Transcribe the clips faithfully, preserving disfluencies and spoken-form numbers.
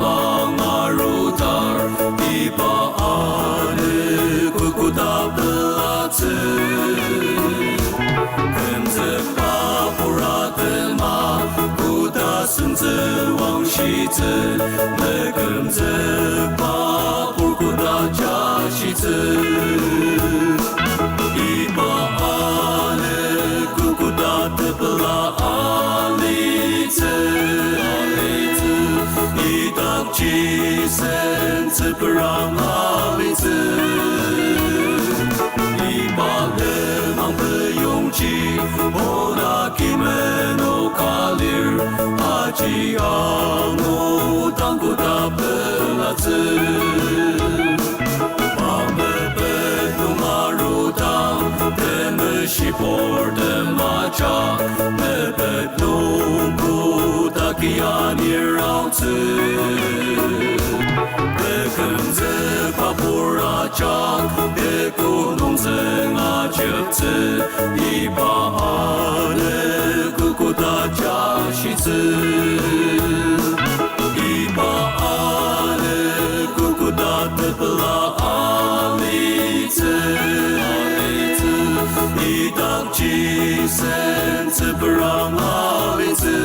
Angarudar iba ano kokoda pelatsü. Kümzükba pur atema koda sentsü wangshitsü, ne kümzükba pur koda jashitsü. Iba ano kokoda tepela alitsü, alitsü. Idakji sentsü perang alitsü. Iba lenmang peyongji ona kimeno ka lir, aji angu dang koda pelatsü. Pa mepet nung arudang, temeshi purtem ajak, mepet nung koda kia nirangtsü. Tekümzükba pur ajak, teko nungzüng ajeptsü, iba ano kokoda jashitsü. Iba ano kokoda tepela alitsü, alitsü. Idakji sentsü perang alitsü.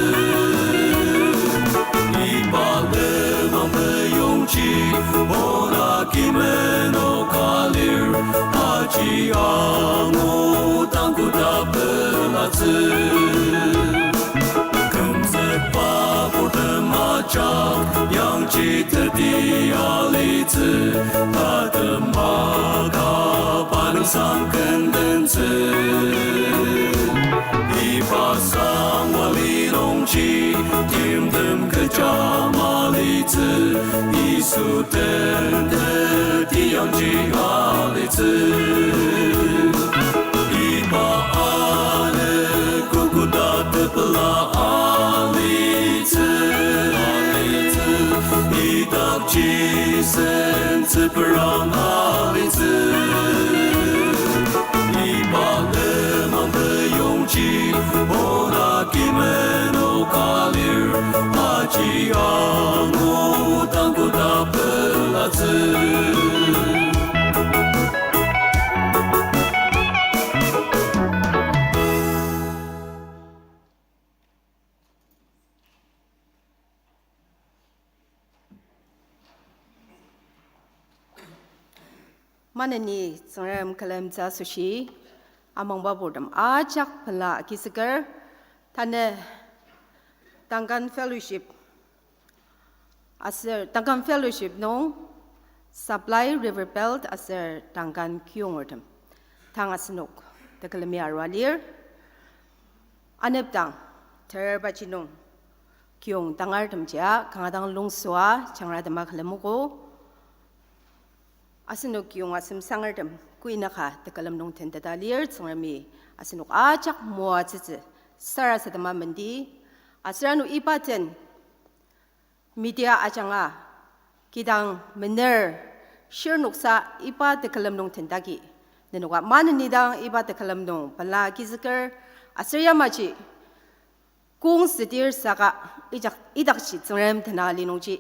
Iba lenmang peyongji ona kimeno ka lir, aji angu dang koda pelatsü. Kümzükba purtem ajak yangji teti alitsü, atema ka pa nung sang kendentsü. Iba sangwa li nungji timtem kecha malitsü, Yisu tenteti yangji alitsü. Iba ano kokoda tepela alitsü, alitsü. Idakji sentsü perang alitsü. Iba lenmang peyongji ona kimeno ka lir, aji angu dang koda pelatsü. Maneni Tsüngrem külemtsü asoshi, amangba purtem ajak pela agizüker, tanü Duncan Fellowship aser Duncan Fellowship nung Supply, River Belt aser Duncan kiyongertem tang asenok tekülemi arua lir. Anepdang, terbaji nung kiyong tangartemjia kanga dang lungsua jangratema külemogo. Asenok kiyong asemsangertem kuinaka tekülem nung tenteta lir, Tsüngremi asenok ajak moatsütsü sarasadema mendi. Aser ano iba den media ajanga kidang mener shirnoksa iba tekülem nung tentagi, nenoka maneni dang iba tekülem nung pela agizüker, aser yamaji kong südir saka ijak, idakji Tsüngrem tena ali nungji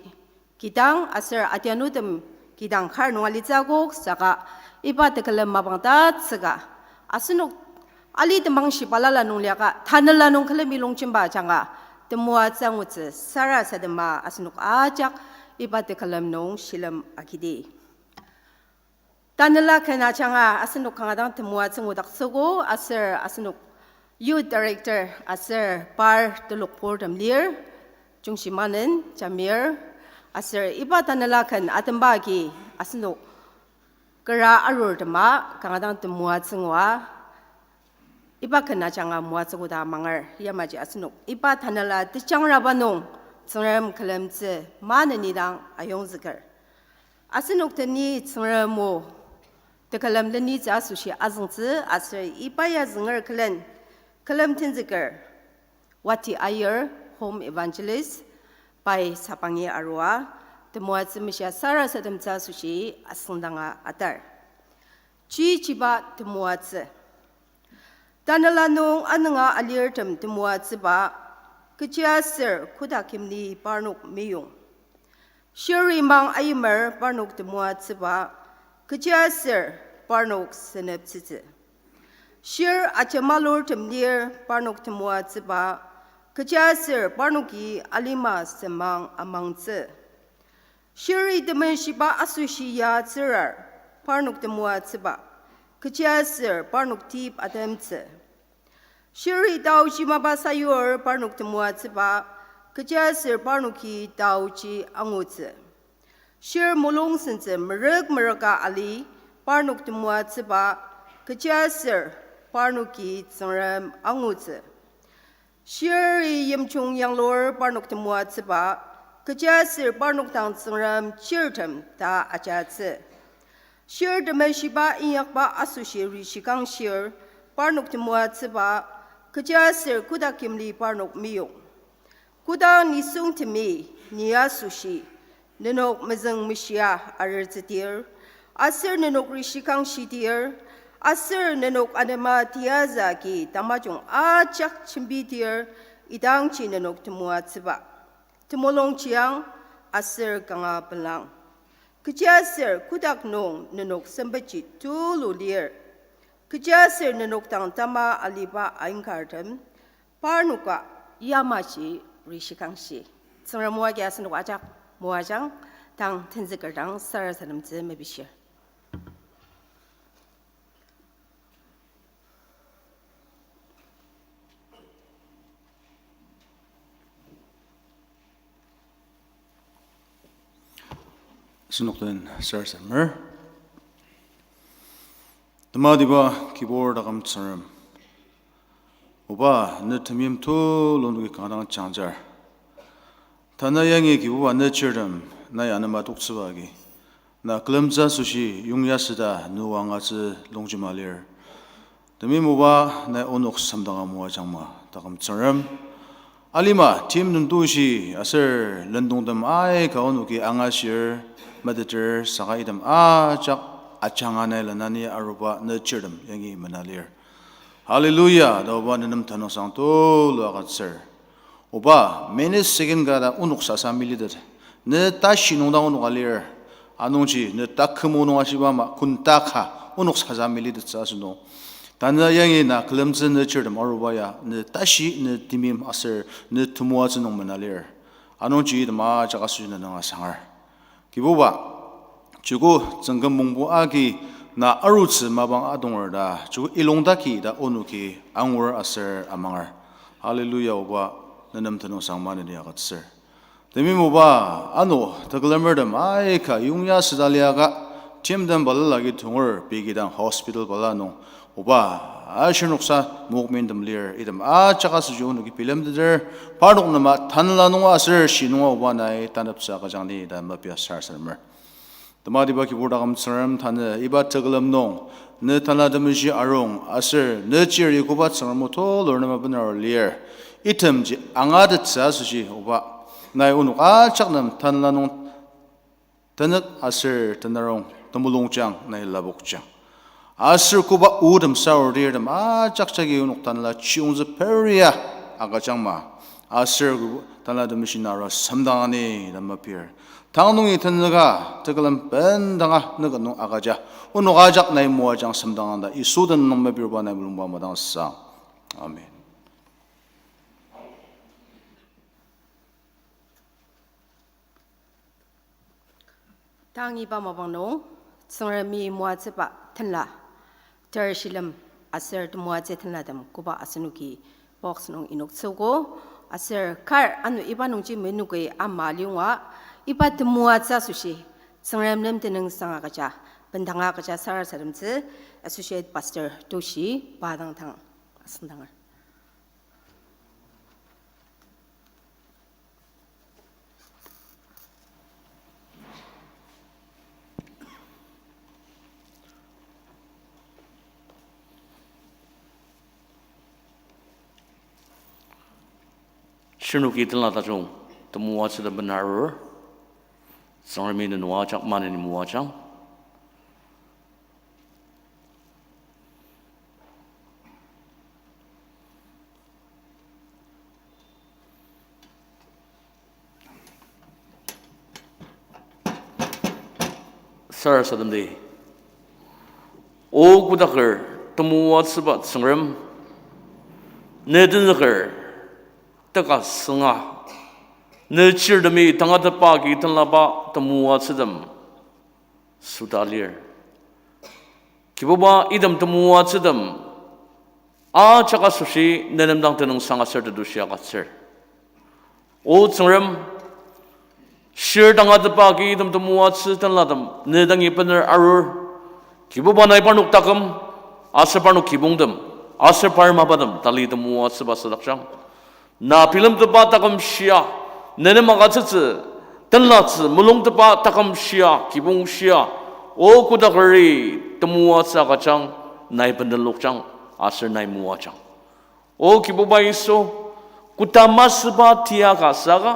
kidang aser adianutem kidang kar nung alitsü akok saka iba tekülem mapang tatsüka asenok ali temangshi balala nung liaka tanela nung külemi longjemba ajanga temoatsü angutsü sarasadema asenok ajak iba tekülem nung shilem agidi. Tanela ken ajanga asenok kanga dang temoatsü angudaktsüogo aser asenok Youth Director aser par telok purtem lir, Jungshimanen, Jamir, aser iba tanela ken atemba agi asenok kera arurtema kanga dang temoatsü angua, iba ken ajanga moatsü koda mangar, yamaji asenok iba tanela tejangraba nung Tsüngrem külemtsü maneni dang ayongzüker. Asenok teni Tsüngrem o tekülem lenitsü asoshi azüngtsü aser iba ya zünger külen külem tenzüker Wati Aier, Home Evangelist, pai sapangi arua, temoatsü meshia sarasademtsü asoshi asüngdanga atar. Chichiba temoatsü. Tanela nung anünga alirtem temoatsüba, kechiaser koda kimli parnok meyong. Shiri mang ayimer parnok temoatsüba, kechiaser parnok seneptsütsü. Shir ajemalurtem lir parnok temoatsüba, kechiaser parnoki alima semang amangtsü. Shiri temenshiba asoshi ya tsürar parnok temoatsüba, kechiaser parnok tip atemtsü. Shiri taoji mapa sayur parnok temoatsüba, kechiaser parnoki taoji angutsü. Shir mulung sentsü merük merüka ali parnok temoatsüba, kechiaser parnoki Tsüngrem angutsü. Shiri yimjung yanglur parnok temoatsüba, kechiaser parnok dang Tsüngrem chirtem ta ajatsü. Shir temenshiba inyakba asoshi rishikangshir parnok temoatsüba, kechiaser kotak yimli parnok meyong. Kodang nisungtemi ni asoshi nenok mezüng meshia arertsüdir, aser nenok rishikangshidir, aser nenok anema tiyazü agi tamajung ajak jembidir, idangji nenok temoatsüba. Temulungjiang aser kanga pelang. Kechiaser kotak nung nenok sempetji tulu lir. Kechiaser nenok dang tama aliba aingkartem, parnoka yamaji rishikangshi. Tsüngrem o agi asenok ajak moajang, tang tenzüker dang sarasademtsü mepishir. Asenok den sarasademer. Tematiba Kibur taküm Tsüngrem, Oba, ne temeim tulu onoki kanga dang jangjar. Tanü yangi Kibuba ne chirtem nai anema toktsüba agi, na külemtsü asoshi yongya süda ne o angatsü longjema lir. Temeim Oba, nai onok semdanga moajangma taküm Tsüngrem, alima tim nungtoshi aser lendongtem aika onoki angashir, meteter, saka item ajak ajanga nai lenani aruba ne chirtem yangi mena lir. Hallelujah, ta Oba ne nem tenüngsang tulu agütsür. Oba, minute second ka ta onok sasa melitet. Ne tashi nung dang onok alir. Anungji ne taküm o nung ashiba ama, kun taka onok sasa melitettsü asünung. Tanü yangi na külemtsü ne chirtem aruba ya, ne tashi, ne temeim aser ne temoatsü nung mena lir. Anungji item ajak asoshi ne nanga sangar. Kibuba, joko tsüngküm mongbo agi na arutsü mapang adonger ta, joko ilongdaki ta onoki angur aser amanger. Hallelujah, Oba, ne nem tenüngsang maneni agütsür. Temeim Oba, ano tekülemertem aika yongya süda liaka, timtem balala agi tonger pei kidang hospital bala nung, Oba, ashir noksa mokmentem lir, item ajak asoshi onoki bilemteter, parnok nem tanela nunga aser shi nunga Oba nai taneptsü agüjang ni ta mepia sarasademer. Tematiba Kibur taküm Tsüngrem, tanü iba tekülem nung ne Tanela Temeshi arung aser ne chir Kibuba Tsüngrem o tulu nem abener lir. Itemji angatettsü asoshi Oba, nai onok ajak nem tanela nung tenük aser tenarong temulungjang nai lapokjang. Aser koba otem saurdirtem ajak jagi onok tanela chiyongtsü peria agüjangma. Aser Tanela Temeshi naro semdangani ta mepir. Tang nungi tenüka tekülem bendanga nüket nung agüja. Onok ajak nai moajang semdangang ta Yisu den nung mepirba nai mulungba madangsang. Amen. Tang iba mapang nung, Tsüngremi moatsüba tenla, ter shilem aser temoatsü tenlatem koba asenoki box nung inoktsüogo, aser kar ano iba nungji menoki ama liyonga, iba temoatsü asoshi, Tsüngrem nem tenüngsang agüja, bendanga agüja sarasademtsü, Associate Pastor Toshi, pa dang tang asüngdanger. Shirnoki tenla tajung temoatsü ta bena arur, Tsüngremi nenok ajak maneni moajang. Sarasademdi. O kodaker temoatsüba Tsüngrem, ne tenzüker teka sünga, ne chirtemi tangatetba agi tenlaba temoatsütem süta lir. Kibuba, item temoatsütem ajak asoshi ne nem dang tenüngsang aser tetushi agütsür. O Tsüngrem, shir tangatetba agi item temoatsü tenlatem ne dangi bener arur. Kibuba, nai parnok taküm, aser parnok kibongtem, aser par mapatem tali temoatsüba südakjang. Na bilemtetba taküm shia, ne nem agütsütsü, tenlatsü mulungtetba taküm shia, kibong shia, o kodakeri temoatsü agüjang, nai bendenlokjang, aser nai moajang. O Kibuba Yisu, koda masüba tia ka saka,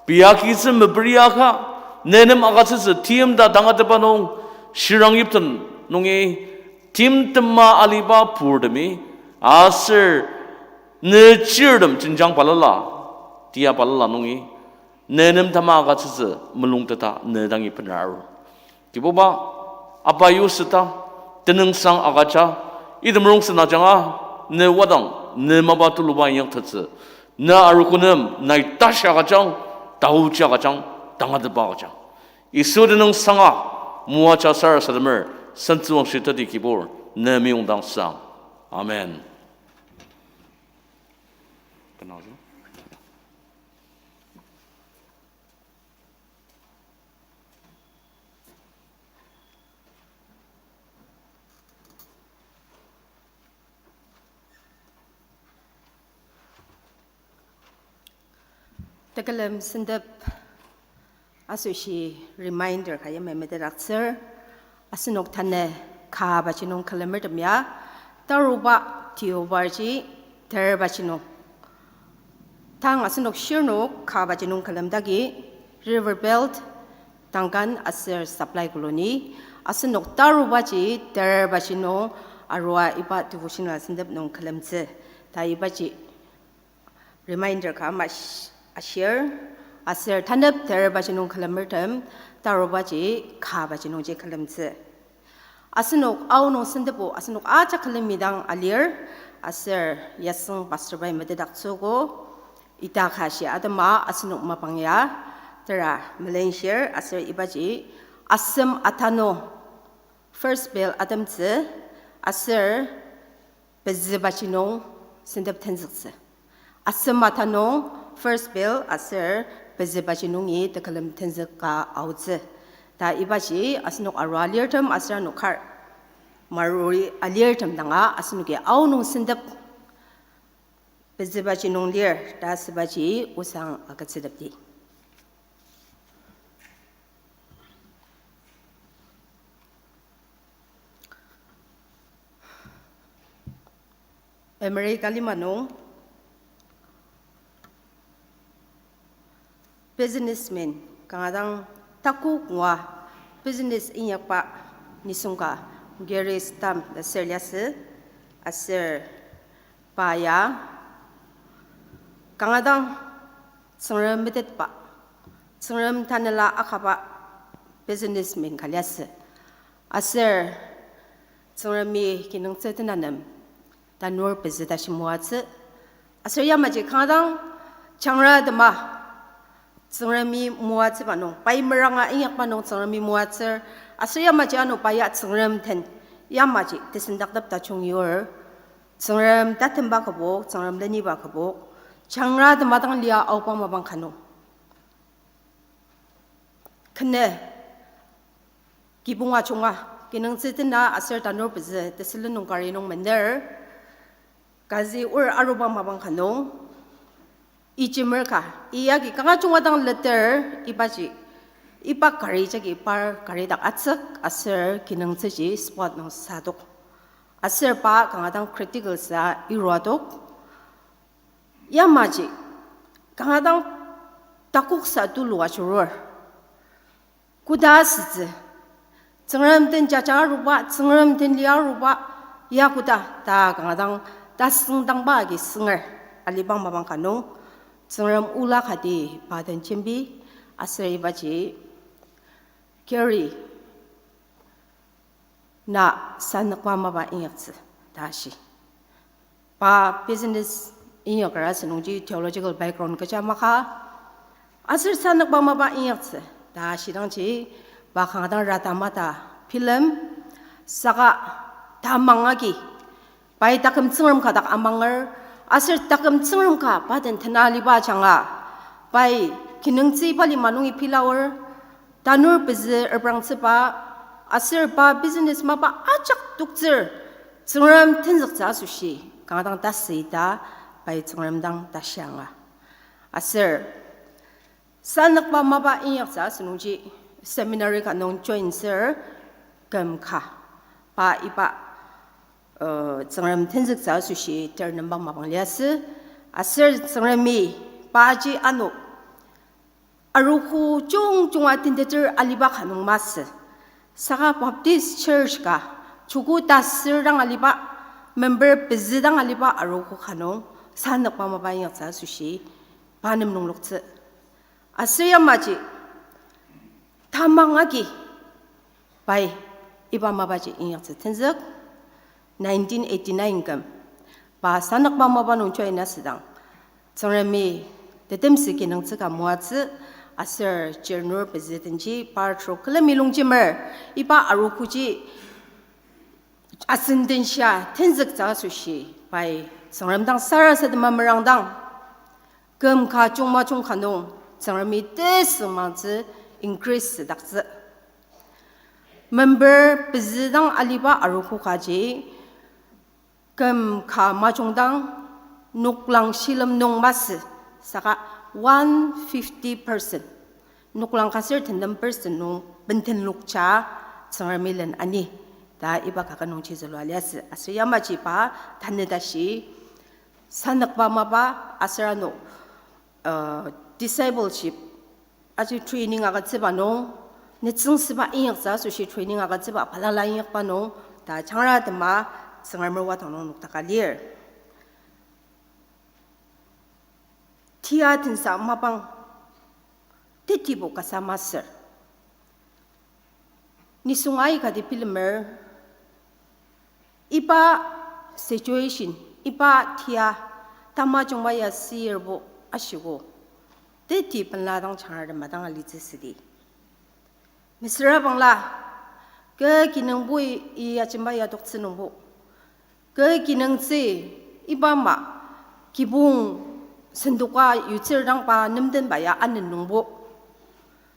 pei agitsü meperi aka, ne nem agütsütsü tim ta tangatetba nung, shirang yipten nungi, timtema aliba purtemi, aser ne chirtem jenjang balala, tia balala nungi, ne nem tama agütsütsü mulungteta ne dangi bener arur. Kibuba, apa yusüta, tenüngsang agüja, item rongsen ajanga, ne wadang, ne mapa tuluba inyaktettsü, ne arogo nem nai tashi agüjang, taoji agüjang, tangatetba agüjang. Yisu tenüngsanga, moaja sarasademer, sentsüwangshi teti Kibur, ne meyongdang sang. Amen. Tekülem sentep asoshi reminder ka yamai metetdaktsür, asenok tanü kabaji nung külemertem ya, taruba tiobarji terbaji nung. Tang asenok shirnok kabaji nung külemdagi, River Belt, Duncan aser Supply Colony, asenok tarubaji terbaji nung arua iba devotional sentep nung külemtsü. Ta ibaji reminder ka ama sh-, ashir, aser tanep terbaji nung külemertem, tarubaji kabaji nungji külemtsü. Asenok aonung sentepo, asenok ajak külemi dang alir, aser yasüng pastor bai metetdaktsüogo, ita ka shi atema asenok mapang ya, tera melenshir, aser ibaji asem atanung first bell atemtsü, aser pezübaji nung sentep tenzüktsü. Asem atanung first bell aser pezübaji nungi tekülem tenzüka aotsü. Ta ibaji asenok arua alirtem aser anokar maruri alirtem danga asenoki aonung sentep pezübaji nung lir ta asübaji osang agütsütepdi. America lima nung businessman kanga dang takok ngua business inyakba nisung ka Gary Stam ta ser liasü, aser pa ya kanga dang Tsüngrem metetba, Tsüngrem tanela akaba businessman ka liasü. Aser Tsüngremi kinungtsü tenanem tanur pezü tashi moatsü. Aser yamaji kanga dang jangra tema Tsüngremi moatsüba nung, pai meranga inyakba nung Tsüngremi moatsür. Aser yamaji ano pa ya Tsüngrem den, yamaji tesendaktep tajung yur. Tsüngrem tatemba kübok, Tsüngrem leniba kübok, jangra tema dang lia aoba mapang ka nung kene kibong ajunga, kinungtsü tena aser tanur pezü tesülen nung kari nung mener, kazi or aruba mapang ka nung, ijemer ka, iyagi kanga junga dang leter, ibaji, iba kari jagi par kari dak atsük aser kinungtsüji spot nung sadok. Aser pa kanga dang critical sa iruadok. Yamaji kanga dang takoksa tulu ashurur. Koda asütsü, Tsüngrem den jaja aruba, Tsüngrem den lia aruba, ya koda ta kanga dang tasüngdangba agi sünger, alibang mapang ka nung, Tsüngrem ola kati pa den jembi, aser ibaji Gary na sanükba mapa inyaktsü ta shi. Pa business inyaker asünungji theological background kecha maka. Aser sanükba mapa inyaktsü ta shidangji pa kanga dang rata mata bilem, saka tamang agi pai taküm Tsüngrem ka dak amanger, aser taküm Tsüngrem ka pa den tena aliba ajanga, pai kinungtsü iba lima nungi pilaor, tanur pezü reprangtsüba, aser pa business mapa ajak toktsür, Tsüngrem tenzüktsü asoshi kanga dang tasü ita, pai Tsüngrem dang tashianga. Aser sanükba mapa inyaktsü asünungji seminary ka nung join sür küm ka. Pa iba, uh, Tsüngrem tenzüktsü asoshi ter nembang mapang liasü. Aser Tsüngremi paji ano arogo jungjunga tenteter aliba ka nung masü. Saka Baptist Church ka joko tasür dang aliba, member pezü dang aliba arogo ka nung sanükba mapa inyaktsü asoshi pa nem nungloktsü. Aser yamaji tamang agi pai iba mapaji inyaktsü tenzük. Nineteen eighty-nine küm pa sanükba mapa nung join asüdang, Tsüngremi tetemsü kinungtsü ka moatsü, aser chirnur pezü denji par trok külemi longjemer iba arogoji asen den shia tenzüktsü asoshi pai Tsüngrem dang sarasadema merangdang, küm ka jungmajung ka nung Tsüngremi tesüngmangtsü increase südaktsü. Member pezü dang aliba arogo kaji küm ka majungdang noklang shilem nung masü, saka one fifty percent, noklang ka ser tentem percent nung bentenlokja Tsüngremi len ani ta iba kaket nungji zülua liasü. Aser yamaji pa tanü tashi sanükba mapa aser ano, uh, discipleship aji training agütsüba nung, nütsüngsüba inyaktsü asoshi training agütsüba balala inyakba nung, ta jangra tema Tsüngremer wadang nung nokdaka lir. Tia tensa mapang tetibo kasa masür. Nisung aikati bilemer, iba situation, iba tia tamajungba ya sirbo ashiko, teti penla dang jangratem dang alitsü südi. Mesüra bangla, kü kinungbo i ajemba ya toktsü nungbo, kü kinungtsü iba ama kibong sendoka yutsür dang pa nemdenba ya anen nungbo,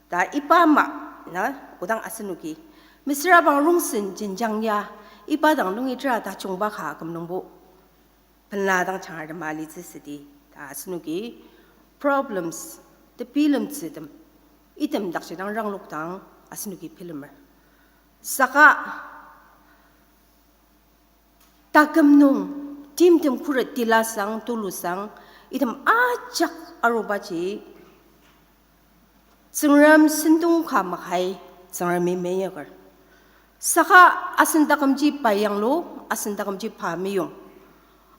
ta iba ama na odang asenoki mesüra bang rongsen jenjang ya iba dang nungi tera tajungba ka küm nungbo penla dang jangratem alitsü südi ta asenoki problems, tebilemtsütem, item dakji dang ranglokdang asenoki bilemer. Saka taküm nung timtem khuret tilasang, tulusang, item ajak arubaji Tsüngrem sentong ka makai Tsüngremi meinyaker. Saka asen takümji pa yanglu, asen takümji pa meyong.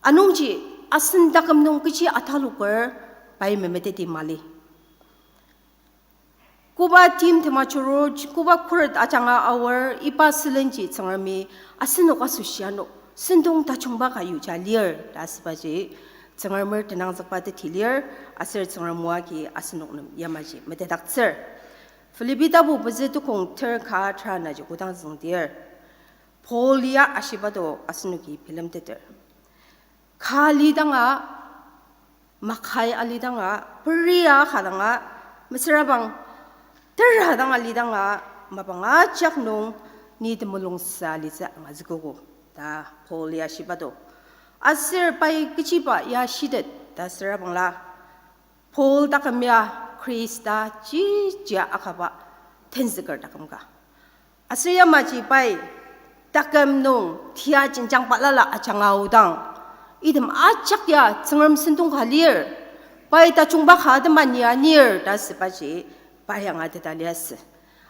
Anungji asen taküm nung kechi ataloker pai memeteti mali. Koba timtem ajurur, koba khuret ajanga aor, iba sülenji Tsüngremi asenok asoshi ano sentong tajungba ka yuja lir ta asübaji Tsüngremer tenangzükba teti lir, aser Tsüngrem o agi asenok nem yamaji metetdaktsür. Philippi tapu pezü tukong ter ka tera naji kodang züngdir, Paul ya ashiba to asenoki bilemteter. Ka alidanga, makai alidanga, peria kadanga, mesürabang tera dang alidanga, mapang ajak nung ni temulung sa alitsü angazükogo ta Paul ya shiba to. Aser pai kechiba ya shitet ta sürabangla, Paul taküm ya Khrista jijia akaba tenzüker taküm ka. Aser yamaji pai taküm nung tia jenjang balala ajanga aodang, item ajak ya Tsüngrem sentong ka lir, pai tajungba ka atema ni anir ta asübaji pai angateta liasü.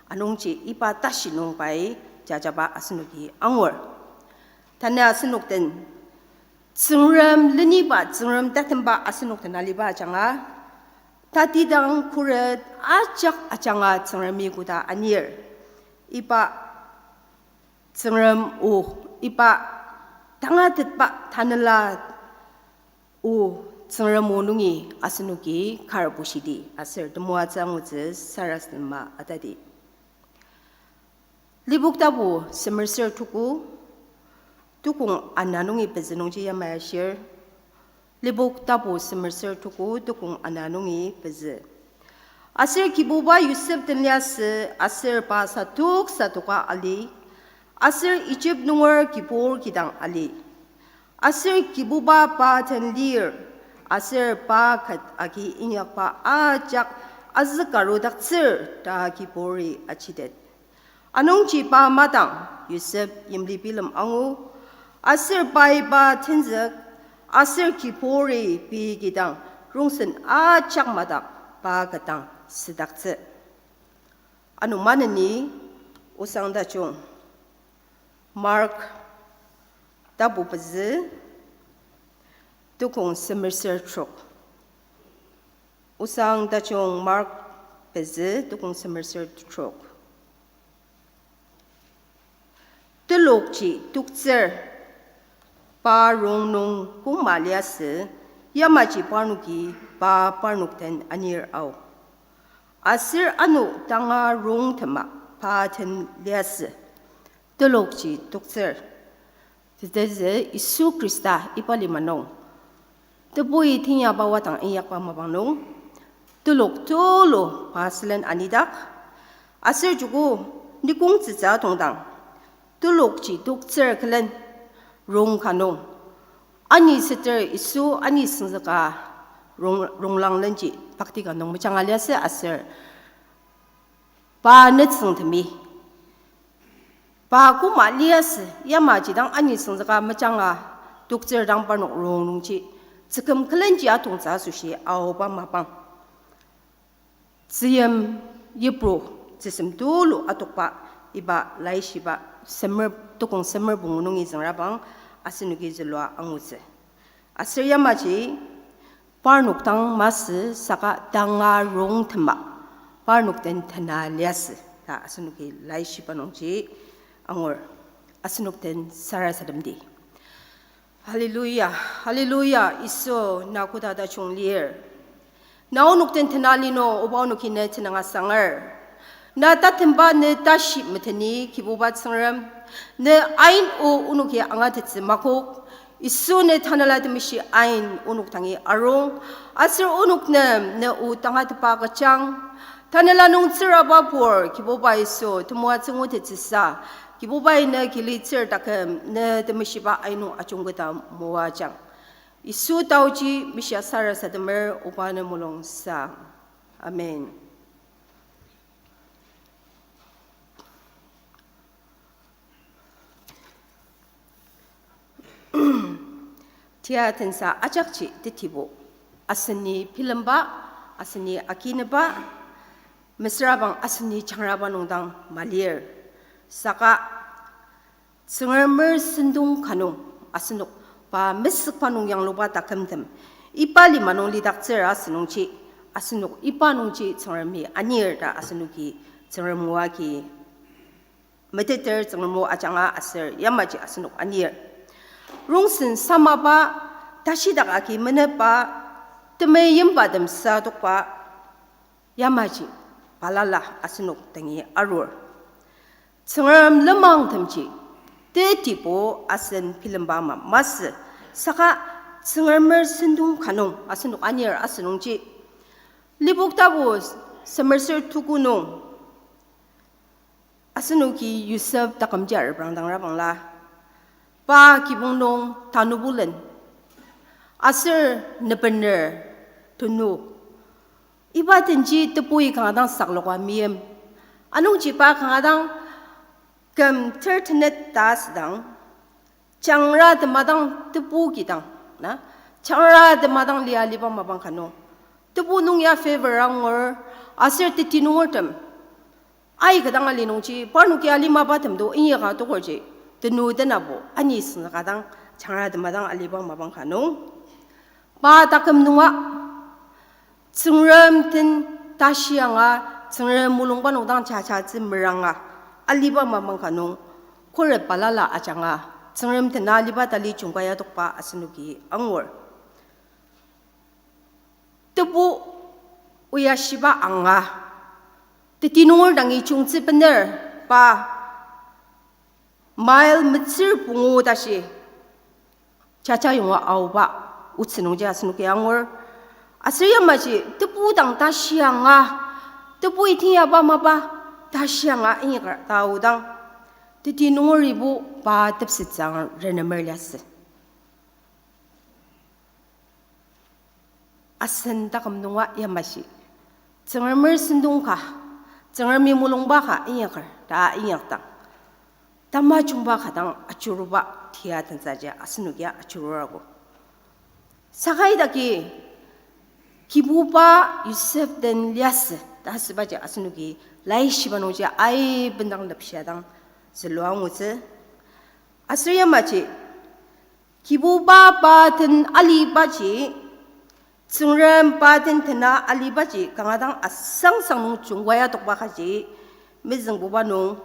Anungji iba tashi nung pai jajaba asenoki angur. Tanü asenok den Tsüngrem leniba, Tsüngrem tatemba asenok den aliba ajanga, tatidang khuret ajak ajanga Tsüngremi koda anir. Iba Tsüngrem o iba tangatetba tanela o Tsüngrem o nungi asenoki kar bushidi aser temoatsü angutsü sarasadema atadi. Lipok tapu semerser tuku, tukong ana nungi pezü nungji yamai ashir. Lipok tapu semerser tuku, tukong ana nungi pezü. Aser Kibuba Yosep den liasü, aser pa satok satoka ali, aser Ijip nunger kibur kidang ali. Aser Kibuba pa den lir, aser pa ket agi inyakba ajak azükarudaktsür ta kiburi ajitet. Anungji pa madang Yosep yimli bilem angu, aser pai pa tenzük, aser kiburi pei kidang rongsen ajak madak pa ketdang südaktsü. Ano maneni osang tajung Mark tapu pezü, tukong semerser trok. Osang tajung Mark pezü, tukong semerser trok. Telokji toktsür pa rong nung koma liasü, yamaji parnoki pa parnok den anir ao. Aser ano tanga rongtema pa den liasü, telokji toktsür. Tetezü Yisu Khrista iba lima nung tebui teinyakba wadang inyakba mapang nung, telok tulu pa sülen anidak, aser joko nikong tsütsü atongdang, telokji toktsür külen rong ka nung anisüter Yisu anisüngzüka rong, ronglang lenji pakti ka nung mejanga liasü aser pa nütsüngtemi pa koma liasü, yamaji dang anisüngzüka mejanga toktsür dang parnok rong nungji tsüküm külenji atongtsü asoshi aoba mapang. Tzüyim yipru tzüsem tulu atokba iba laishiba semer, tukong semer pungu nungi züngrabang asenoki zülua angutsü. Aser yamaji parnok dang masü saka tanga rongtema parnok den tena liasü ta asenoki laishiba nungji angur. Asenok den sarasademdi. Hallelujah, hallelujah, Yisu na koda tajung lir. Na onok den tena li nung, oba onoki ne tenüng asanger. Na tatemba ne tashi meteni Kibuba Tsüngrem, ne ain o onoki angatettsü makok. Yisu ne Tanela Temeshi ain onok dangi arung, aser onok nem ne o tangatetba agüjang. Tanela nung tsüraba pur Kibuba Yisu temoatsü ngutettsüsa, Kibubai ne kilitsür taküm ne temeshiba ain nung ajungketa moajang. Yisu taoji mishia sarasademer, oba ne mulung sang. Amen. Tia tensa ajakji tetibo. Aseni bilemba, aseni akineba, mesürabang aseni jangraba nungdang malir. Saka Tsüngremer sentong ka nung asenok pa mesükba nung yangluba takümtem iba lima nung lidaktsür asünungji, asenok iba nungji Tsüngremi anir ta asenoki Tsüngrem o agi meteter, Tsüngrem o ajanga aser yamaji asenok anir. Rongsen samaba, tashidak agi menepba, temeimbatem sadokba, yamaji balala asenok dangi arur. Tsüngrem lenmangtemji tetibo asen bilemba ama masü, saka Tsüngremer sentong ka nung asenok anir asünungji, Lipok tapu semerser tuku nung asenoki Yosep takümji areprangdangra bangla, pa kibong nung tanubulen aser nebener tenu. Iba tenji tebui kanga dang sakloka meim. Anungji pa kanga dang küm ter tenet ta asüdang, jangra tema dang tebu kidang, na, jangra tema dang lia aliba mapang ka nung, tebu nung ya favor angur, aser teti nungertem aika dang ali nungji, parnoki alima batem do inyaka tokorji, tenu tenabo ani senzüka dang jangra tema dang aliba mapang ka nung, pa taküm nunga Tsüngrem den tashi anga, Tsüngrem mulungba nung dang jajatsü meranga aliba mapang ka nung, Khuret balala ajanga, Tsüngrem tena aliba tali jungka yatokba asenoki angur. Tebu oyashiba anga, teti nunger dangi chungtsü bener, pa mile metsür pungu tashi jaja yonga aoba otsü nungji asenoki angur. Aser yamaji tebu dang tashi anga, tebu itinyaba mapa tashi anga inyaker ta aodang, teti nungeribo pa tepsetsü ang renemer liasü. Asen taküm nunga yamaji Tsüngremer sentong ka, Tsüngremi mulungba ka inyaker ta inyakdang, tamajungba ka dang ajuruba tia tensaji asenokia ajurur ako. Saka idaki Kibuba Yosef den liasü ta asübaji asenoki laishiba nungji aibendang lepshidang zülua angutsü. Aser yamaji Kibuba pa den alibaji, Tsüngrem pa den tena alibaji kanga dang asangsang nung jungka yatokba kaji mezüngbuba nung,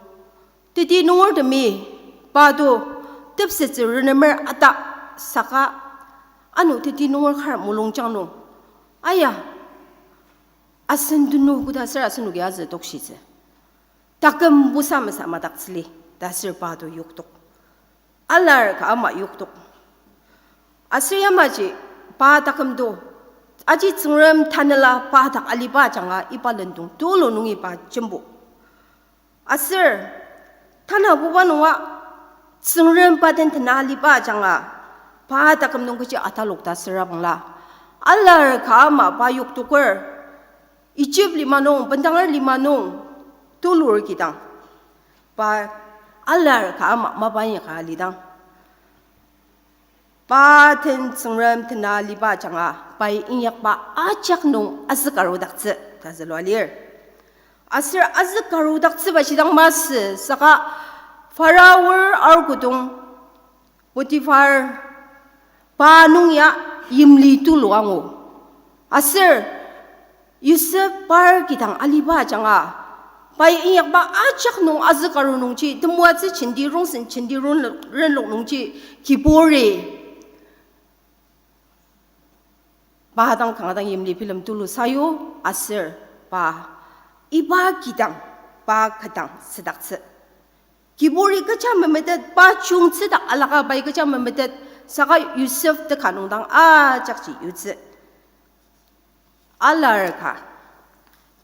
teti nungertemi pa to tepsetsü renemer ata saka, ano teti nunger kar mulungjang nung, aya, asen tenu koda aser asenoki azü tokshitsü. Taküm busa mesa madaktsüli ta aser pa to yoktok. Alar ka ama yoktok. Aser yamaji pa taküm to, aji Tsüngrem tanela pa dak aliba ajanga iba lendong tulu nungi pa jembo. Aser tanabuba nunga Tsüngrem pa den tena aliba ajanga pa taküm nung kechi atalok ta asüra bangla, alar ka ama pa yoktoker, Egypt lima nung, bendanger lima nung tulur kidang, pa alar ka ama mapa inyaka alidang, pa den Tsüngrem tena aliba ajanga pai inyakba ajak nung azükarudaktsü ta zülua lir. Aser azükarudaktsüba shidang masü saka Pharaoh arkudong Potiphar pa nung ya yimli tulu angu. Aser Yosef par kidang aliba ajanga pai inyakba ajak nung azükaru nungji temoatsü jenti rongsen jenti ron-, renlok nungji kiburi pa dang kanga dang yimli bilem tulu sayu aser pa iba kidang pa kidang südaktsü. Kiburi kecha memetet, pa chungtsü dak alaka pai kecha memetet, saka Yosef teka nung dang ajakji yutsü. Alar ka,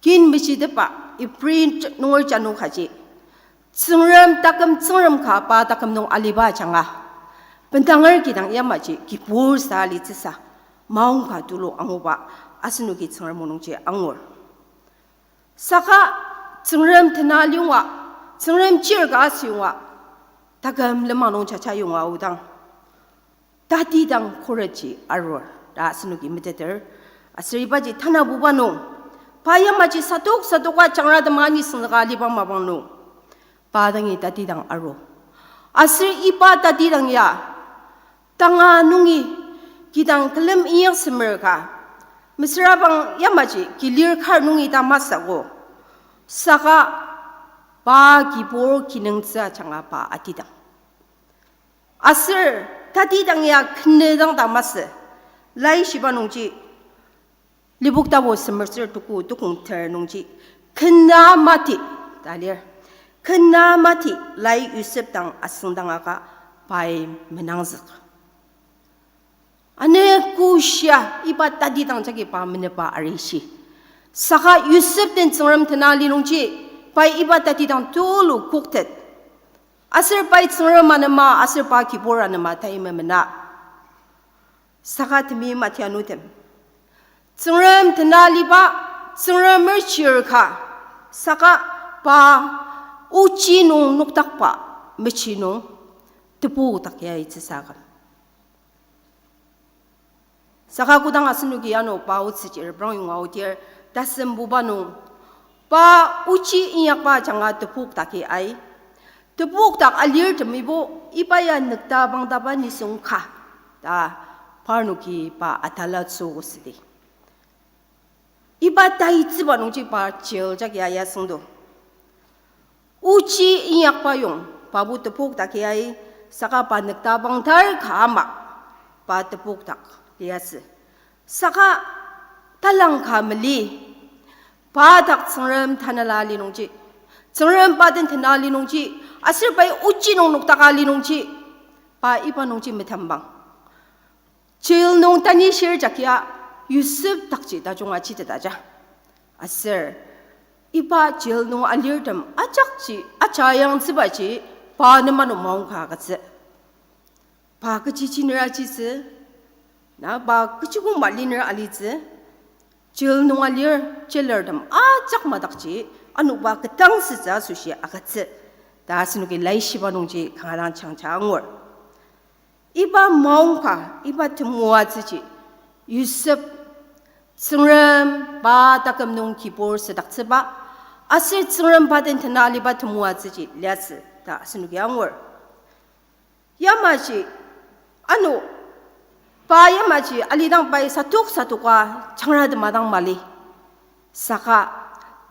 kin meshitepba Ibri nunger janu kaji, Tsüngrem taküm Tsüngrem ka pa taküm nung aliba ajanga, bendanger kidang yamaji kibur sa alitsüsa, maongka tulu anguba asenoki Tsüngrem o nungji angur. Saka Tsüngrem tena liyonga, Tsüngrem chir ka asüyonga, taküm lenmang nung jaja yonga aodang, tatidang khuretji arur ta asenoki meteter. Aser ibaji tanabuba nung, pa yamaji sadok sadoka jangratem anisüngzüka aliba mapang nung, pa dangi tatidang aru. Aser iba tatidang ya tanga nungi kidang külem inyak semer ka, mesüra bang yamaji kilir kar nungi ta masü ko. Saka pa kibur kinungtsü ajanga pa atidang. Aser tatidang ya kenedang ta masü. Laishiba nungji, Lipok tapu semer ser tuku tukong ter nungji, kena mati ta lir. Kena mati lai Yosef dang asüngdang aka pai menangzük. Ane koshia iba tatidang jagi pa menepa arishi. Saka Yosef den Tsüngrem tena li nungji, pai iba tatidang tulu koktet. Aser pai Tsüngrem anema, aser pa kibur anema tai memena. Saka temeim atianutem, Tsüngrem tena liba, Tsüngremer chir ka, saka pa ochi nung nokdakba mechi nung tebokdak ya itsüsa aküm. Saka kodang asenoki ano pa otsüji reprang yonga aodir, tasembuba nung, pa ochi inyakba ajanga tebokdaki ai. Tebokdak alirtemibo iba ya nükta bangdaba nisung ka ta parnoki pa atalatsü südi. Iba taitsüba nungji pa jail jagi aya süngdo. Ochi inyakba yong, Pabo tepok dak ai, saka pa nüktabang tar ka ama, pa tepok dak liasü. Saka talang ka mali, pa dak Tsüngrem tanela li nungji, Tsüngrem pa den tena li nungji, aser pai ochi nung noktaka li nungji, pa iba nungji metembang jail nung tanishir jakia Yosep dakji tajung ajiteta ja. Aser iba jail nung alirtem ajakji aja yangtsübaji pa nem ano maongka agütsü. Pa kechi chiner ajitsü, na pa kechi koma liner alitsü, jail nung alir jailertem ajak madakji ano pa ketdangsütsü asoshi agütsü ta asenoki laishiba nungji kanga dang jangja angur. Iba maongka, iba temoatsüji Yosep Tsüngrem pa taküm nung kibur südaktsüba, aser Tsüngrem pa den tena aliba temoatsüji liasü ta asenoki angur. Yamaji, ano, pa yamaji alidang pai satok satoka jangra tema dang mali. Saka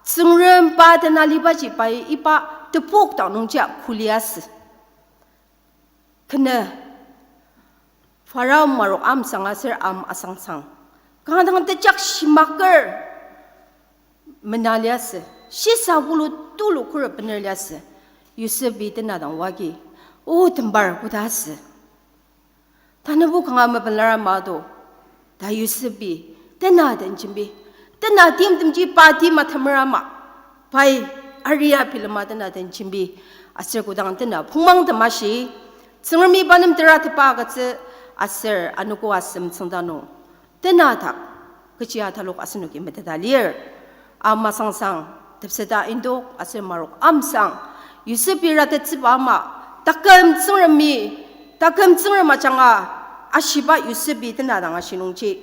Tsüngrem pa den alibaji pai iba tepok dang nungji a kuli asü. Kenü Pharaoh Marok amsang aser am asangsang kanga dang tejak shimaker mena liasü, shisa pulu tulu khuret bener liasü, Yosepi tena dang oagi, O tembar, koda asü? Tanübo kanga mepelar ama do, ta Yosepi tena den jembi, tena timtemji pa tim atemer ama, pai aria bilema tena den jembi, aser kodang tena pungmang temashi, Tsüngremi pa nem teratepa agütsü, aser anogo asem tsüngda nung tena dak kechi atalok asenoki meteta lir. Am asangsang tepseta indok aser Marok amsang Yosepi ratettsüba ama, taküm Tsüngremi, taküm Tsüngrem ajanga ashiba Yosepi tena dang ashi nungji,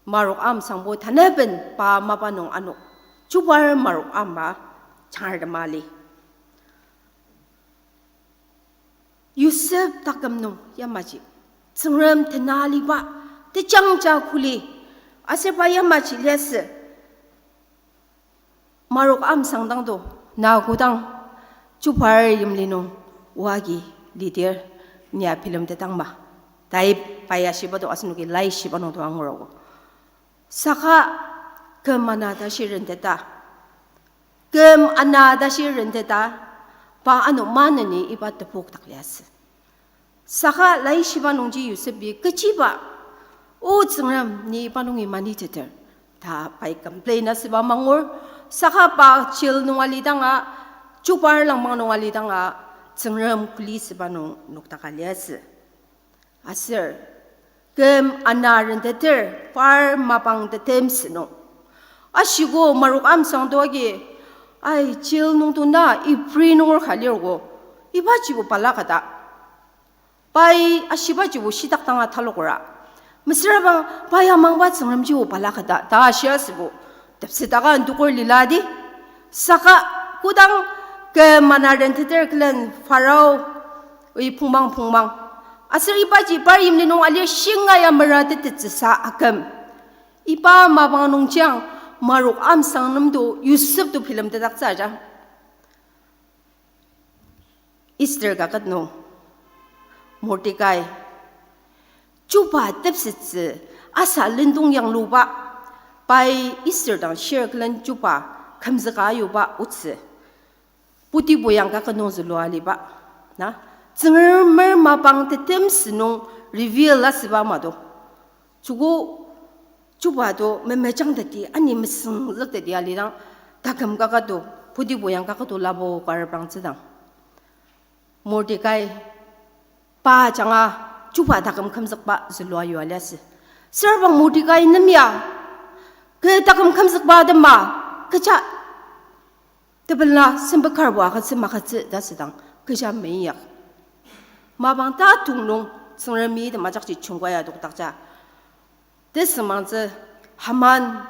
Marok amsangbo tanaben pa mapa nung ano, chubar Marok ama jangar tema li. Yosep taküm nung yamaji Tsüngrem tena aliba tejangja kuli, aser pa yamaji liasü, Marok amsang dang do, na kodang chubar yimli nung oagi lidir, ni ya bilemtetang ma, tai pa ya shiba do asenoki laishiba nung do angurogo. Saka küm ana tashi renteta, küm ana tashi renteta, pa ano maneni iba tepok dak liasü. Saka laishiba nungji Yosepi kechiba, O Tsüngrem, ni iba nungi maniteter, ta pai complain asüba mangur. Saka pa jail nung alidanga, chubar langmang nung alidanga, Tsüngrem kuli süba nung noktaka liasü. Aser küm ana renteter par mapang tetem sünung, ashiko Marok amsang do agi, Ai, jail nung do na Ibri nunger ka lirgo, ibajibo balaka ta. Pai ashibajibo shitak danga talokra. Mesüra bang pai amangba Tsüngremjibo balaka ta, ta ashia sübo tepsetaka ndoker lila di. Saka kodang küm ana renteter külen Pharaoh-i pungmang pungmang, aser ibaji par yimli nung alir shinga ya meratetettsüsa aküm, iba mapang nungjiang Marok amsang nemdo Yosep do bilemtetdaktsü aja. Esther kaket nung Mordekai, chuba tepsettsü asa lendong yangluba, pai Esther dang shir külen chuba kümzüka ayuba otsü, putibo yang kaket nung zülua aliba, na, Tsüngremer mapang tetem sünung reveal asüba ama do. Joko chuba do memejangteti, ani mesüngzükteti alidang, taküm kaka do, putibo yang kaka do labo ka reprangtsüdang, Mordekai pa ajanga chuba taküm kümzükba zülua yua liasü. Süra bang Mordekai nem ya, kü taküm kümzükba atema, kecha tepela sempet karbo agütsü magütsü ta südang, kecha meinyak. Mapang tatung nung Tsüngremi temajakji jungkaya dokdakja, tesüngmangtsü Haman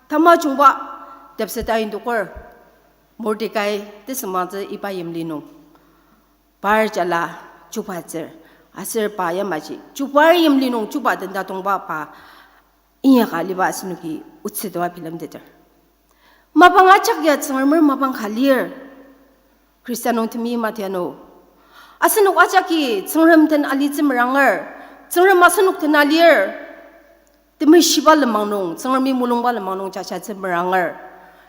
tamajungba tepseta indoker, Mordekai tesüngmangtsü iba yimli nung par jala chubatsür, aser pa yamaji chubar yimli nung chuba tentatongba pa inyaka aliba asenoki otsü toa bilemteter. Mapang ajak ya Tsüngremer mapang ka lir. Khrista nung temi matiano, Asenok ajaki Tsüngrem den alitsü meranger, Tsüngrem asenok den alir, temeshiba lenmang nung, Tsüngremi mulungba lenmang nung jajatsü meranger.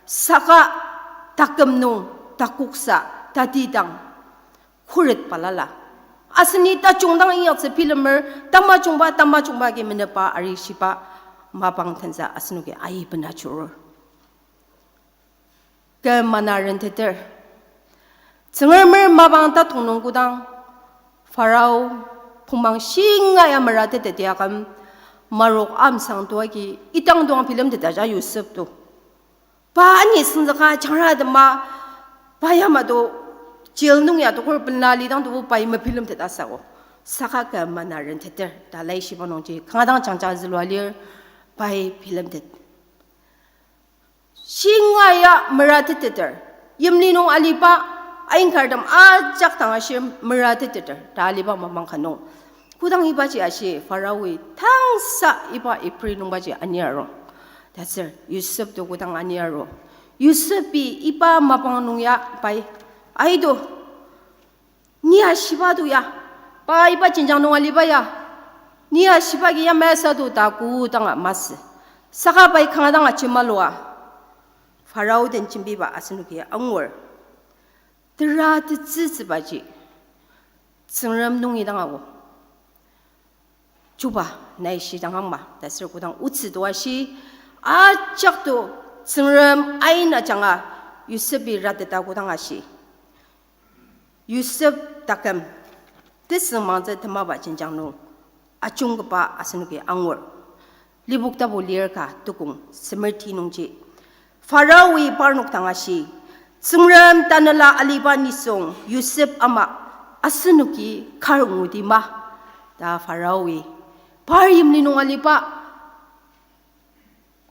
Saka taküm nung, takoksa, tatidang, khuret balala, aseni tajung dang inyaktsü bilemer, tamajungba, tamajungba agi menepa arishiba mapang tensa asenoki aibena jurur. Kü mana renteter. Tsüngremer mapang tatong nung kodang Pharao pungmang shinga ya meratetet aküm, marok amsang to agi idang doang bilemteta ja Yosep to. Pa ani süngzüka jangra tema, pa yamato jail nung ya tokor pela lidang to pai mebilemtet asako. Saka kü mana renteter ta laishiba nungji kanga dang jangja zülua lir, pai bilemtet. Shinga ya merateteter. Yimli nung aliba, ainkar tem ajak dang ashi merateteter ta aliba mapang ka nung, kodang ibaji ashi Pharaoi tangsa iba Ibri nungbaji aniaru. Taser Yosep to kodang aniaru, Yosepi iba mapang nung ya pai, aido, ni ashiba to ya, pa iba jenjang nung aliba ya, ni ashiba agi ya masa to ta kodanga masü. Saka pai kanga dang ajemalua Pharao den jembiba asenoki angur. Tera tetsütsübaji Tsüngrem nungi dang ao. Chuba, nai shidang angma, ta aser kodang otsü to ashi, ajak to Tsüngrem ain ajanga Yosepi rateta kodang ashi, Yosep taküm tesüngmangtsü temaba jenjang nung ajungkaba asenoki angur. Lipok tapu lir ka tukong semer ti nungji, Pharaoi parnok dang ashi, Tsüngrem Tanela aliba nisung Yosep ama asenoki kar ngudi ma, ta Pharaoi par yimli nung aliba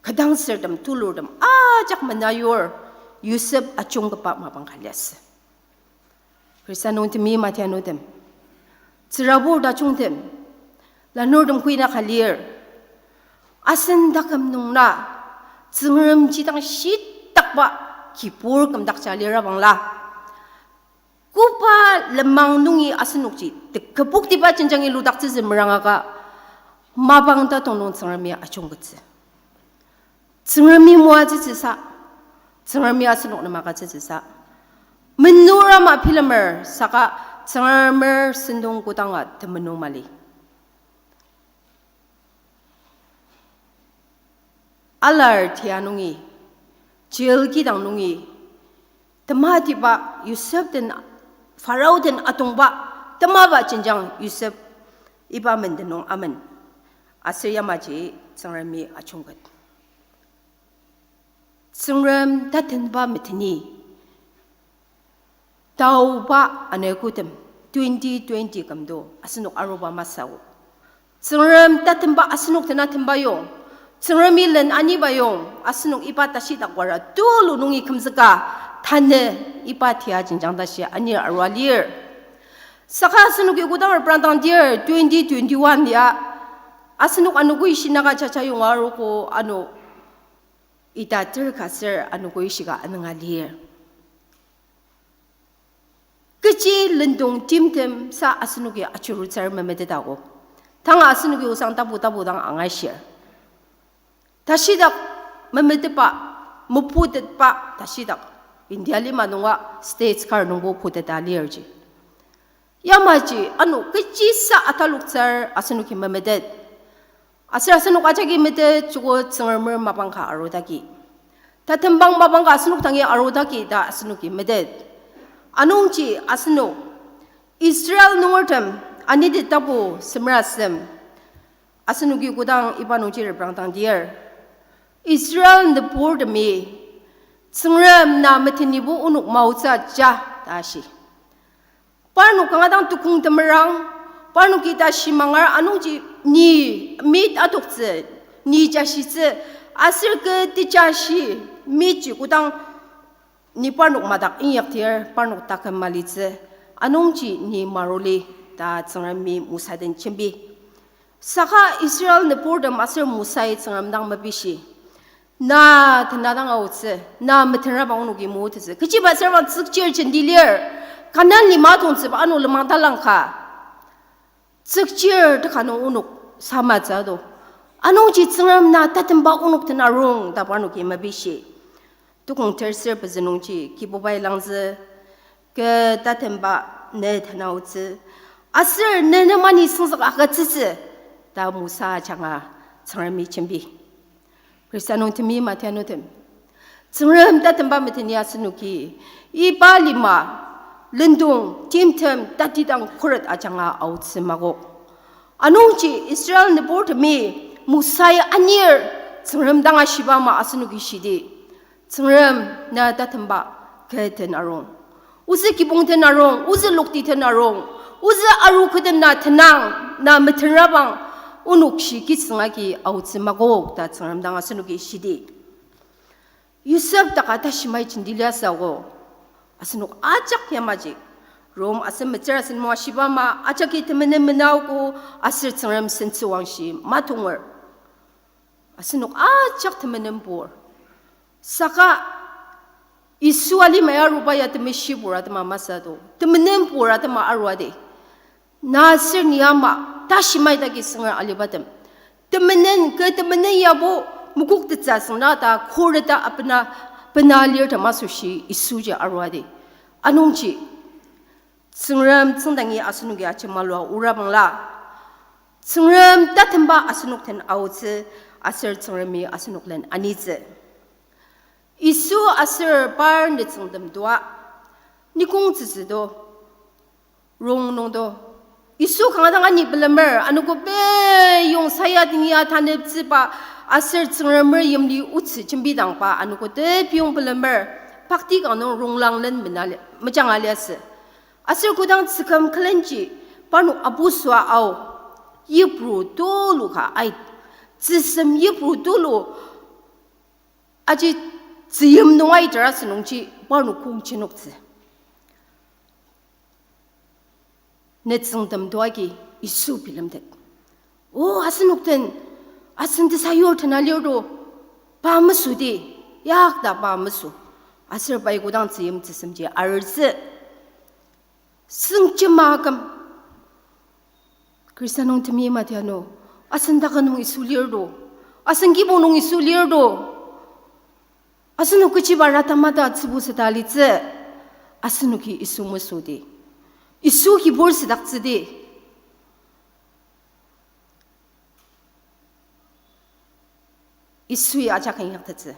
kedangsertem tulurtem ajak menayur Yosep ajungkaba mapang ka liasü. Khrista nung temi matianutem, tsürabur tajungtem, lanurtem kuina ka lir, asen taküm nung na Tsüngremji dang shitakba kibur kümdakja lira bangla, koba lenmang nungi asenokji teküboktiba jenjangi ludaktsütsü merangaka, mapang tatong nung Tsüngremi ajungkettsü. Tsüngremi moatsütsüsa, Tsüngremi asenok nem agütsütsüsa, menur ama bilemer saka Tsüngremer sentong kodanga temenu mali. Alar tia nungi, jail kidang nungi, tematiba Yosep den, Pharao den atongba, temaba jenjang Yosep iba menden nung amen. Aser yamaji Tsüngremi ajungket. Tsüngrem tatenba meteni taoba anogotem twenty twenty kümdo asenok aruba masü. Tsüngrem tatenba asenok tena temba yong, Tsüngremi len aniba yong, asenok iba tashidak wara tulu nungi kümzüka, tanü iba tia jenjang tashi anir arua lir. Saka asenoki kodang reprangdang dir twenty twenty-one ya, asenok anogo ishi naka jaja yonga arogo ano ita ter ka ser anogo ishika anünga lir. Kechi lendong timtem sa asenoki ajurutsür memetetago. Tanga asenoki osang tapu tapu dang angashir. Tashidak memetetba, meputetba tashidak India lima nunga states kar nungbo puteta lirji. Yamaji ano kechisa ataloktsür asenoki memetet. Aser asenok ajaki metet joko Tsüngremer mapang ka arudaki, tatembang mapang ka asenok dangi arudaki ta asenoki metet. Anungji asenok Israel nungertem anidi tapu semer asem, asenoki kodang iba nungji reprangdang dir, Israel nüburtemi, Tsüngrem na metenibo onok maotsü ja ta ashi. Parnok kanga dang tukong temerang, parnoki ta shimangar anungji ni meat adoktsü, ni jashitsü, aser kü tejashi meat ji kodang ni parnok madak inyakdir parnok taküm malitsü, anungji ni maruli ta Tsüngremi Mosa den jembi. Saka Israel nüburtem aser Mosai Tsüngrem dang mepishi, na tena dang aotsü, na metenraba onoki motettsü. Kechiba aser bang tsükchir jenti lir, Kanan lima tongtsüba ano lenmang talangka. Tsükchir teka nung onok samatsü do. Anungji Tsüngrem na tatemba onok den arung ta parnoki mepishi. Tukong terser pezü nungji Kibubai langzü, kü tatemba ne tenaotsü. Aser ne nemani sengzük agütsütsü ta Mosa ajanga Tsüngremi jembi. Khrista nung temi matianutem, Tsüngrem tatemba meteni asenoki iba lima, lendong, timtem, tatidang khuret ajanga aotsü makok. Anungji Israel nüburtemi Mosai anir Tsüngrem dang ashiba ama asenoki shidi, Tsüngrem na tatemba kü den arung. Ozü kibong den arung, ozü lokti den arung, ozü aru kü den na tenang, na metenrabang onok shi kitsüng agi aotsü makok ta Tsüngrem dang asenoki shidi. Yosep taka tashimai jenti liasü ako. Asenok ajak yamaji Rom asem metsür asen moashiba ama ajaki temenen menaogo aser Tsüngrem sentsüwangshi matonger. Asenok ajak temenen pur. Saka Yisu alimai aruba ya temeshibur atema masü do. Temenen pur atema aruadi. Na aser ni ama tashimai dagi sünger alibatem, temenen, kü temenen yabo mokoktettsü süngna ta khuret ta abena, bena lirtem asoshi Yisuji aruadi. Anungji Tsüngrem tsüngdangi asenoki ajemalua orabangla, Tsüngrem tatemba asenok den aotsü, aser Tsüngremi asenok len anitsü. Yisu aser par nütsüngtem toa nikong tsütsü do, rong nung do. Yisu kanga dang ani pelemer, anogo peyong sayadingi ataneptsüba aser Tsüngremer yimli otsü jembidangba anogo tepiyong pelemer, pakti kanga nung ronglang len mena li-, mejanga liasü. Aser kodang tsüküm külenji parnok abusua ao, yipru tulu ka ait, tsüsem yipru tulu aji tzüyim nung aiter asü nungji parnok kong jenoktsü. Nütsüngtem toagi Yisu bilemtet. O, asenok den, asen tesayur tena lir do, pa mesüdi, yakta pa mesü. Aser pai kodang tzüyim tzüsemji arertsü. Süngjema aküm. Khrista nung temi matianu, asen taküm nung Yisu lir do, asen kibong nung Yisu lir do. Asenok kechiba rata mata tsübu süta litsü, asenoki Yisu mesüdi, Yisu kibur südaktsüdi. Yisui ajak inyaktettsü.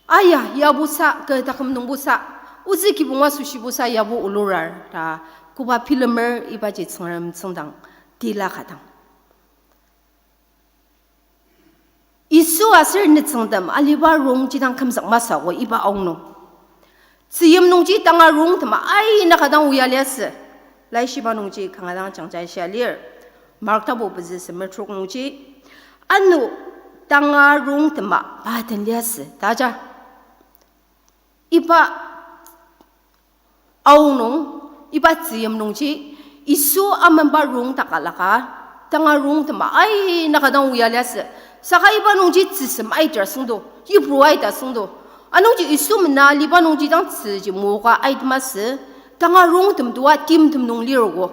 Aya, yabusa, kü taküm nungbusa, ozü kibong asoshibusa yabo olurar ta, koba bilemer ibaji Tsüngrem tsüngdang tila ka dang. Yisu aser nütsüngtem aliba rongji dang kümzük masü ako iba aonung. Tzüyim nungji tanga rongtema aina ka dang oa liasü. Laishiba nungji kanga dang jangja shia lir. Mark tapu pezü semer trok nungji, ano tanga rongtema pa den liasü ta aja. Iba aonung, iba tzüyim nungji, Yisu amenba rong takalaka, tanga rongtema aina ka dang oa liasü. Saka iba nungji tzüsem aiter süngdo, yipru aita süngdo. Anungji Yisu mena aliba nungji dang tzüji moka ait masü, tanga rongtem toa timtem nung lirogo.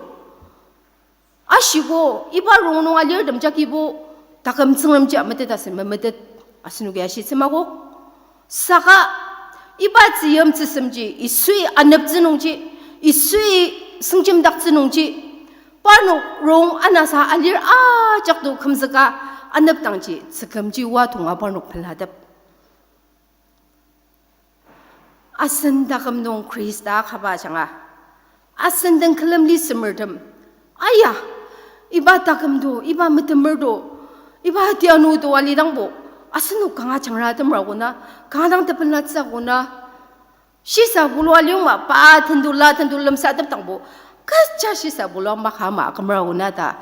Ashiko, iba rong nung alirtem jagibo, taküm Tsüngremji ametet asem memetet, asenoki ashitsü makok. Saka iba tzüyim tzüsemji Yisui aneptsü nungji, Yisui sengjemdaktsü nungji, parnok rong anasa alir ajak to kümzüka anepdangji tsükümji oa tonga parnok pelatep. Asen taküm nung Khrista kaba ajanga, asen den külemli semertem, aya, iba taküm to, iba metemer to, iba tianu to alidangbo, asenok kanga jangra temra kona, kanga dang tepenlatsü kona, shisa bulua liongma pa tendula tendu lemsatepdangbo, kecha shisa bulua maka ama akümra kona ta.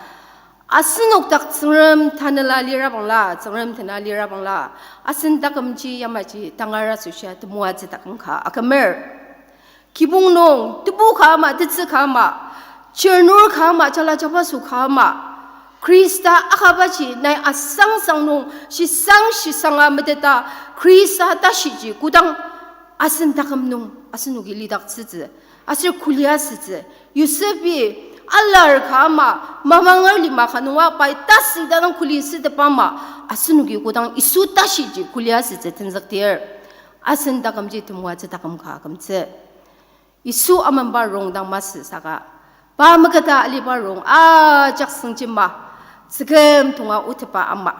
Asenok dak Tsüngrem tanela lirabangla, Tsüngrem tena lirabangla, asen takümji yamaji tangar asoshia temoatsü taküm ka akümer. Kibong nung, tebu ka ama, tetsü ka ama, chirnur ka ama, jala jabaso ka ama, Khrista akabaji nai asangsang nung shisang shisanga meteta Khrista tashiji kodang asen taküm nung Asenoki lidaktsütsü, aser kuli asütsü. Yosepi alar ka ama, mamanger lima ka nunga pai tasü ta dang kuli sütepa ama, asenoki kodang Yisu tashiji kuli asütsü tenzükdir, asen takümji temoatsü taküm ka akümtsü. Yisu amenba rongdang masü saka, pa meketa aliba rong ajak sengjema, tsüküm tonga otepa ama.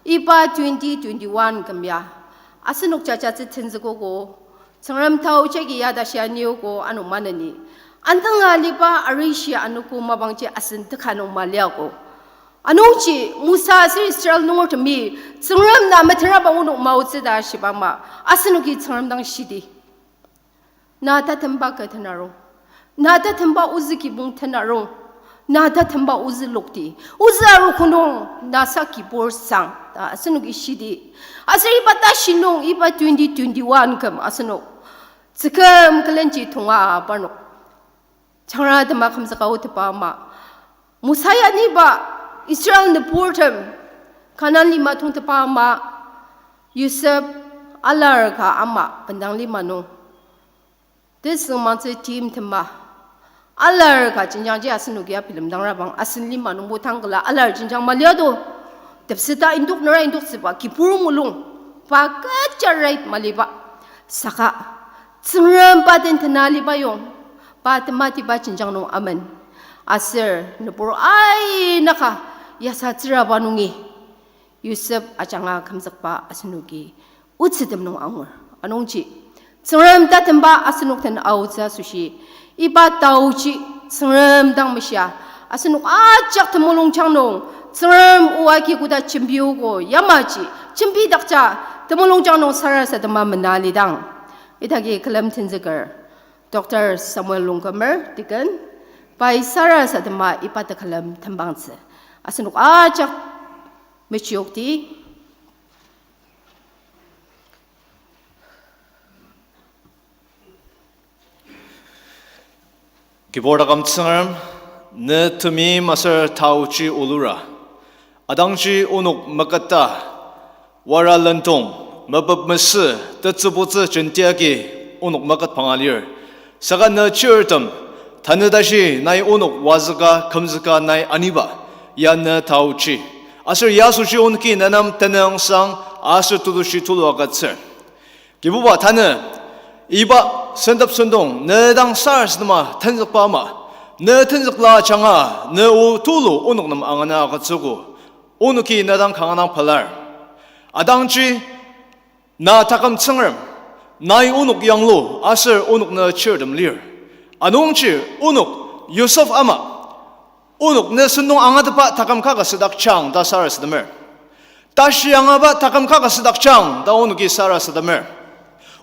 Iba twenty twenty-one küm ya, asenok jajatsü tenzükogo, Tsüngrem tao jagi ya tashi aniogo ano maneni, andanga aliba arishi anogo mapangji asen teka nung maliago. Anungji Mosa aser Israel nungertemi Tsüngrem na metenraba onok maotsü ta shiba ama, asenoki Tsüngrem dang shidi. Na tatemba kü tenarung. Na tatemba ozü kibong tenarung. Na tatemba ozü lokti. Ozü arogo nung nasa kibur sang ta asenoki shidi. Aser iba tashi nung iba twenty twenty-one küm asenok tsüküm külenji tonga parnok jangra tema kümzüka otepa ama, Mosa ya aniba Israel nüburtem Kanan lima tongtepa ama, Yosep alar ka ama bendang lima nung tesüngmangtsü timtema, alar ka jenjangji asenoki ya bilemdangrabang asen lima nungbo tangkela alar jenjang maliado. Tepseta indok nera indoktsüba kibur mulung, pa kecha right maliba. Saka Tsüngrem pa den tena aliba yong, pa tematiba jenjang nung amen. Aser nübur aina ka yasatsüraba nungi Yosep ajanga kümzükba asenoki otsütem nung angur. Anungji Tsüngrem tatemba asenok den aotsü asoshi, iba taoji Tsüngrem dang meshia, asenok ajak temulungjang nung Tsüngrem o agi koda jembiogo yamaji jembidakja temulungjang nung sarasadema mena lidang, idagi külem tenzüker Doctor Samuel Longkumer, Deacon, pai sarasadema iba tekülem tembangtsü asenok ajak mechiokti. Kibur taküm Tsüngrem, ne temeim aser taoji olura. Atangji onok meketa, wara lendong, mepep mesü, tetsübutsü jenti agi onok meket panga lir. Saka ne chirtem, tanü tashi nai onok wazüka, kümzüka nai aniba, ya ne taoji. Aser ya asoshi onoki ne nem tenüngsang aser tetushi tulu agütsür. Kibuba tanü, iba sentep sentong ne dang sarasadema tenzükba ama, ne tenzükla ajanga ne o tulu onok nem angana agütsüogo, onoki ne dang kanga dang pelar. Atangji na taküm Tsüngrem, nai onok yanglu aser onok ne chirtem lir. Anungji onok Yosep ama, onok ne sentong angatetba taküm ka ka südakjang ta sarasademer. Tashi angaba taküm ka ka südakjang ta onoki sarasademer.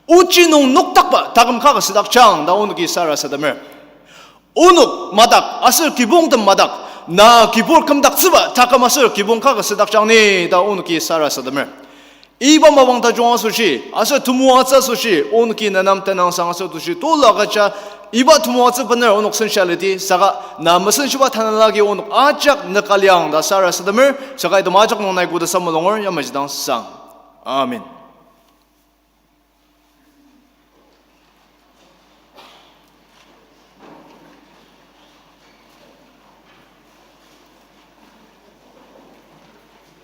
Ochi nung noktakba taküm ka ka südakjang ta onoki sarasademer. Onok madak aser kibongtem madak, na kibur kümdaktsüba taküm aser kibong ka ka südakjang ni ta onoki sarasademer. Iba mapang tajung asoshi aser temoatsü asoshi onoki ne nem tenüngsang aser tetushi tulu agüja, iba temoatsü bener onok sensa lidi, saka na mesenshiba tanela agi onok ajak neka liang ta sarasademer, saka item ajak nung nai koda sa mulunger, yamaji dang sang. Amen.